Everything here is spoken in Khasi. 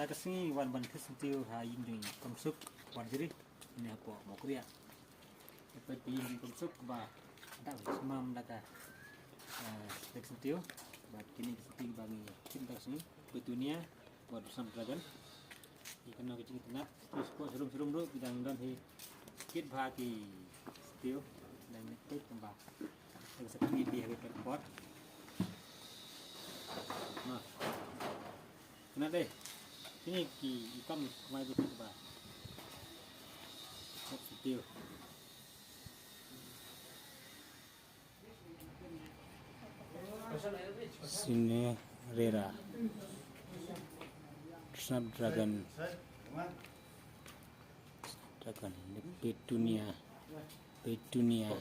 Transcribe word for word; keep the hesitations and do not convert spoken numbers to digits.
Ka sngi wan ban thied syntiew ha ïing jong i Komsuk Warjri, ne hapoh Mawkriah. Ïa peit ka ïing jong i Komsuk ba da ka sumam da ka, eh, thied syntiew. Bad kine ki syntiew ba ngi thied da ka sngi, Petunia bad Snapdragon. Ïa kano ka jingïatynnad, ki sport sharum sharum ruh ki dang don hi. Kit bha ki syntiew dang ngi peit kumba. Dang sa pynïaid ha ka por. Nah. Kena dei. Kine ki i kam kumai ki ba. Hop syntiew. Cinderella. Snapdragon. Snapdragon. Petunia. Petunia.